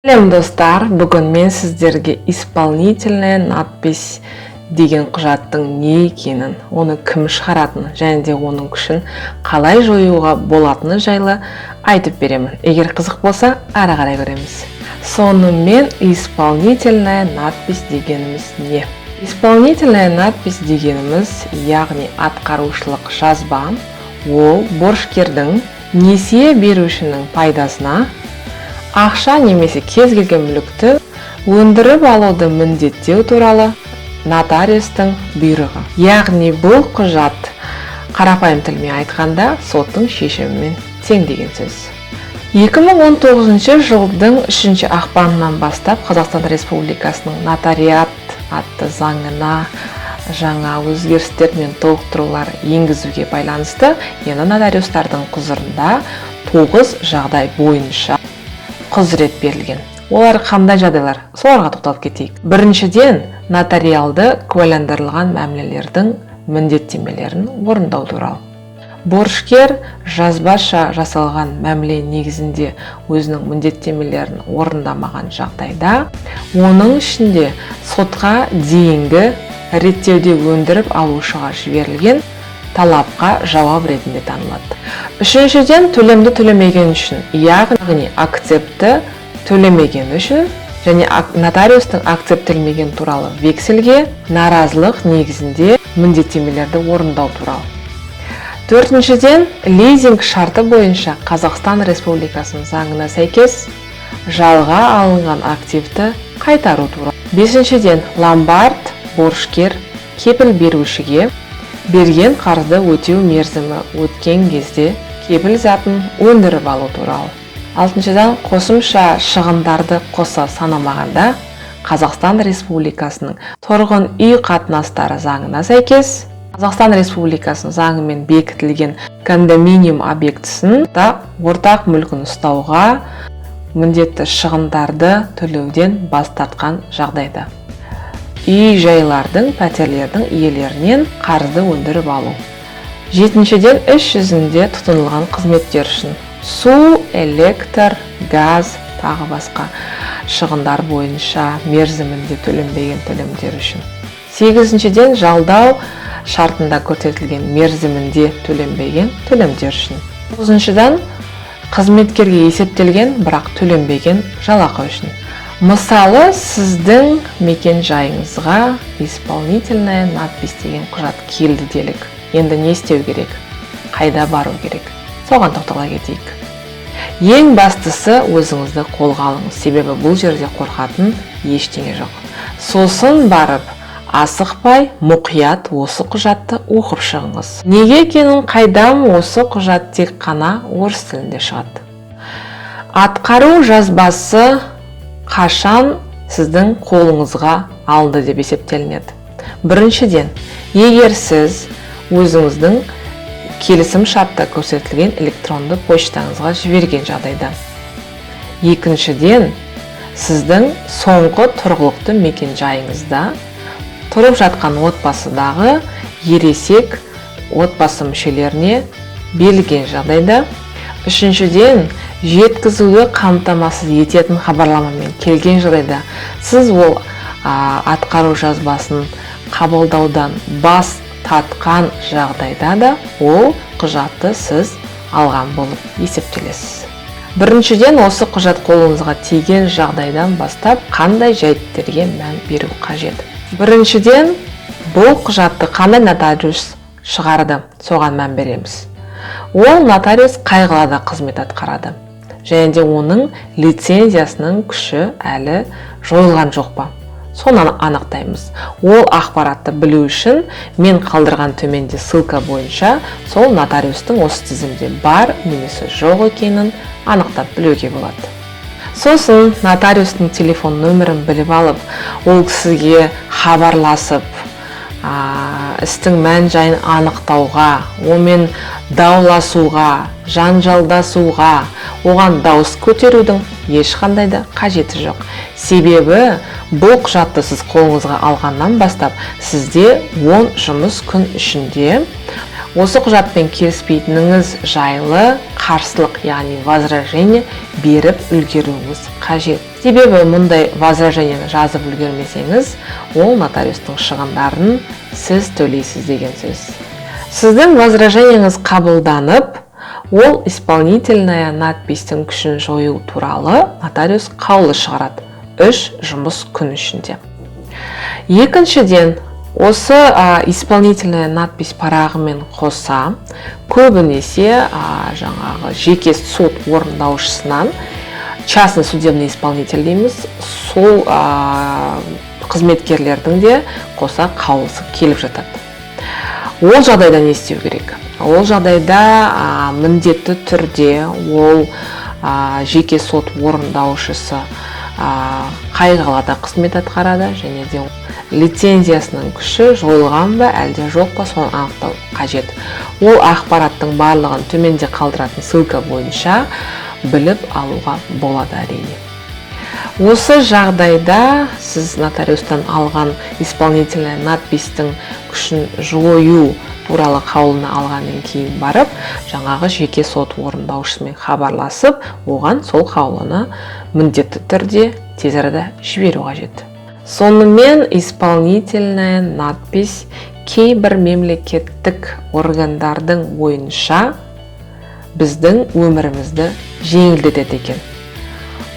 Сәлем, достар! Бүгін мен сіздерге исполнительная надпись деген құжаттың не екенін, оны кім шығаратынын және де оның күшін қалай жоюға болатыны жайлы айтып беремін. Егер қызық болса, ары қарай көреміз. Сонымен, исполнительная надпись дегеніміз не? Исполнительная надпись дегеніміз, яғни атқарушылық жазба, ол борышкердің несие берушінің пайдасына ақша немесе кез келген мүлікті өндіріп алуды міндеттеу туралы нотариустың бұйрығы. Яғни бұл құжат, қарапайым тілмен айтқанда, соттың шешімімен тең деген сөз. 2019 жылдың 3 ақпанынан бастап Қазақстан Республикасының Нотариат атты заңына жаңа өзгерістер мен толықтырулар енгізуге байланысты енді нотариустардың құзырында тоғыз жағдай бойынша құзырет берілген. Олар қандай жағдайлар, соларға тоқталып кетейік. Біріншіден, нотариалды куәландырылған мәмілелердің міндеттемелерін орындау туралы. Борышкер жазбаша жасалған мәміле негізінде өзінің міндеттемелерін орындамаған жағдайда, оның ішінде сотқа дейінгі реттеуде өндіріп алушыға жіберілген талапқа жауап ретінде танылады. Үшіншіден, төлемді төлемеген үшін, яғни акцепті төлемеген үшін және нотариустың акцептелмеген туралы вексельге наразылық негізінде міндеттемелерді орындау туралы. Төртіншіден, лизинг шарты бойынша Қазақстан Республикасының заңына сәйкес жалға алынған активті қайтару туралы. Бесіншіден, ломбард борышкер кепіл берушіге берген қарызды өтеу мерзімі өткен кезде кепіл затын өндіріп алу туралы. Алтыншыдан, қосымша шығындарды қоса санамағанда, Қазақстан Республикасының Тұрғын үй қатынастары заңына сәйкес Қазақстан Республикасының заңымен бекітілген кондоминиум объектісін да ортақ мүлкін ұстауға міндетті шығындарды төлеуден бас тартқан жағдайда үй жайлардың, пәтерлердің иелерінен қарызды өндіріп алу. Жетіншіден, іс жүзінде тұтынылған қызметтер үшін су, электр, газ, тағы басқа шығындар бойынша мерзімінде төленбеген төлемдер үшін. Сегізіншіден, жалдау шартында көрсетілген мерзімінде төленбеген төлемдер үшін. Тоғызыншыдан, қызметкерге есептелген, бірақ төленбеген жалақы үшін. Мысалы, сіздің мекен жайыңызға исполнительная надпись деген құжат келді делік. Енді не істеу керек, қайда бару керек, соған тоқтала кетейік. Ең бастысы, өзіңізді қолға алыңыз, себебі бұл жерде қорқатын ештеңе жоқ. Сосын барып, асықпай, мұқият осы құжатты оқып шығыңыз. Неге екенін қайдам, осы құжат тек қана орыс тілінде шығады. Атқару жазбасы қашан сіздің қолыңызға алынды деп есептелінеді? Біріншіден, егер сіз өзіңіздің келісім шартта көрсетілген электронды почтаңызға жіберген жағдайда. Екіншіден, сіздің соңғы тұрғылықты мекен жайыңызда тұрып жатқан отбасыдағы ересек отбасы мүшелеріне берілген жағдайда. Үшіншіден, жеткізуді қамтамасыз ететін хабарламамен келген жағдайда, сіз ол атқару жазбасын қабылдаудан бас тартқан жағдайда да ол құжатты сіз алған болып есептелесіз. Біріншіден, осы құжат қолыңызға тиген жағдайдан бастап қандай жайттерге мән беру қажет? Біріншіден, бұл құжатты қандай нотариус шығарды, соған мән береміз. Ол нотариус қай қалада қызмет атқарады және де оның лицензиясының күші әлі жойылған жоқ па, соны анықтаймыз. Ол ақпаратты білу үшін мен қалдырған төменде ссылка бойынша сол нотариустың осы тізімде бар немесе жоқ екенін анықтап білуге болады. Сосын нотариустың телефон нөмірін біліп алып, ол кісіге хабарласып, істің мән жайын анықтауға, онымен дауласуға, жанжалдасуға, оған дауыс көтерудің ешқандай да қажеті жоқ. Себебі бұл құжатты сіз қолыңызға алғаннан бастап сізде 10 жұмыс күн ішінде Осы құжатпен келіспейтініңіз жайлы қарсылық, яғни возражение беріп үлгеруіңіз қажет. Себебі мұндай возражение ні жазып үлгермесеңіз, ол нотариустың шығындарын сіз төлейсіз деген сөз. Сіздің возражение ңіз қабылданып, ол исполнительная надпись тің күшін жою туралы нотариус қаулы шығарады 3 жұмыс күн ішінде. Екіншіден, осы исполнительная надпись парағымен қоса көбінесе жаңағы жеке сот орындаушысынан, частный судебный исполнитель дейміз, сол қызметкерлердің де қоса қаулысы келіп жатады. Ол жағдайда не істеу керек? Ол жағдайда міндетті түрде ол жеке сот орындаушысы қай қалада қызмет атқарады және де лицензиясының күші жойылған ба, әлде жоқ па, соны анықтау қажет. Ол ақпараттың барлығын төменде қалдыратын ссылка бойынша біліп алуға болады, әрине. Осы жағдайда сіз нотариустан алған исполнительная надпись тің күшін жою туралы қаулыны алғаннан кейін барып, жаңағы жеке сот орындаушысымен хабарласып, оған сол қаулыны міндетті түрде тез арада жіберу қажет. Сонымен, исполнительная надпись кейбір мемлекеттік органдардың ойынша біздің өмірімізді жеңілдетеді екен.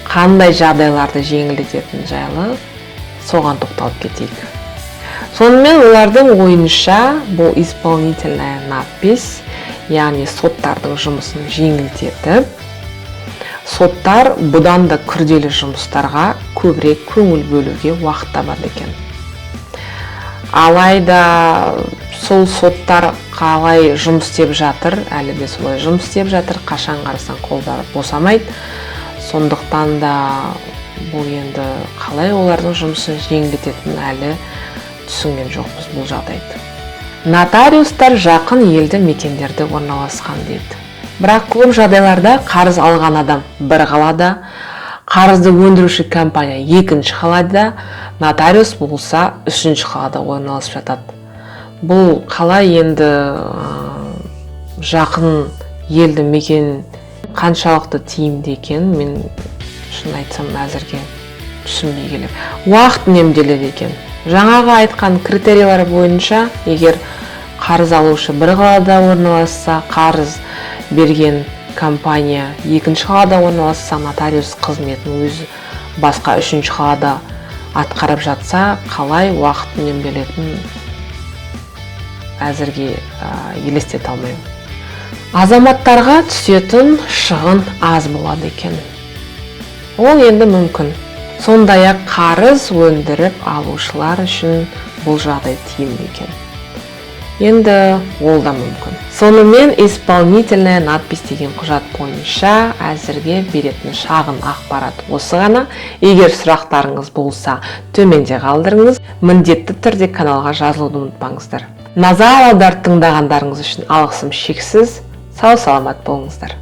Қандай жағдайларды жеңілдететіні жайлы соған тоқталып кетейік. Сонымен, олардың ойынша, бұл исполнительная надпись, яғни соттардың жұмысын жеңілдетіп, соттар бұдан да күрделі жұмыстарға көбірек көңіл бөлуге уақыт табады екен. Алайда сол соттар қалай жұмыс істеп жатыр, әлі де солай жұмыс істеп жатыр. Қашан қарасаң, қолдары босамайды. Сондықтан да бұл енді қалай олардың жұмысын жеңілдететінін әлі түсінген жоқпыз бұл жағдайды. Нотариустар жақын елді мекендерде орналасқан дейді, бірақ көп жағдайларда қарыз алған адам бір қалада, қарызды өндіруші компания екінші қалада, нотариус болса үшінші қалада орналасып жатады. Бұл қалай енді жақын елді мекен қаншалықты тиімді екенін мен, шын айтсам, әзірге түсінбей келемін. Уақыт үнемделеді екен. Жаңағы айтқан критерийлер бойынша, егер қарыз алушы бір қалада орналасса, қарыз берген компания екінші қалада орналасса, нотариус қызметін өзі басқа үшінші қалада атқарып жатса, қалай уақыт үнемделетінін әзірге елестете алмаймын. Азаматтарға түсетін шығын аз болады екен. Ол енді мүмкін. Сондай ақ қарыз өндіріп алушылар үшін бұл жағдай тиімді екен. Енді ол да мүмкін. Сонымен, исполнительная надпись деген құжат бойынша әзірге беретін шағын ақпарат осы ғана. Егер сұрақтарыңыз болса, төменде қалдырыңыз. Міндетті түрде каналға жазылуды ұмытпаңыздар. Назар аударып тыңдағандарыңыз үшін алғысым шексіз. Сау саламат болыңыздар.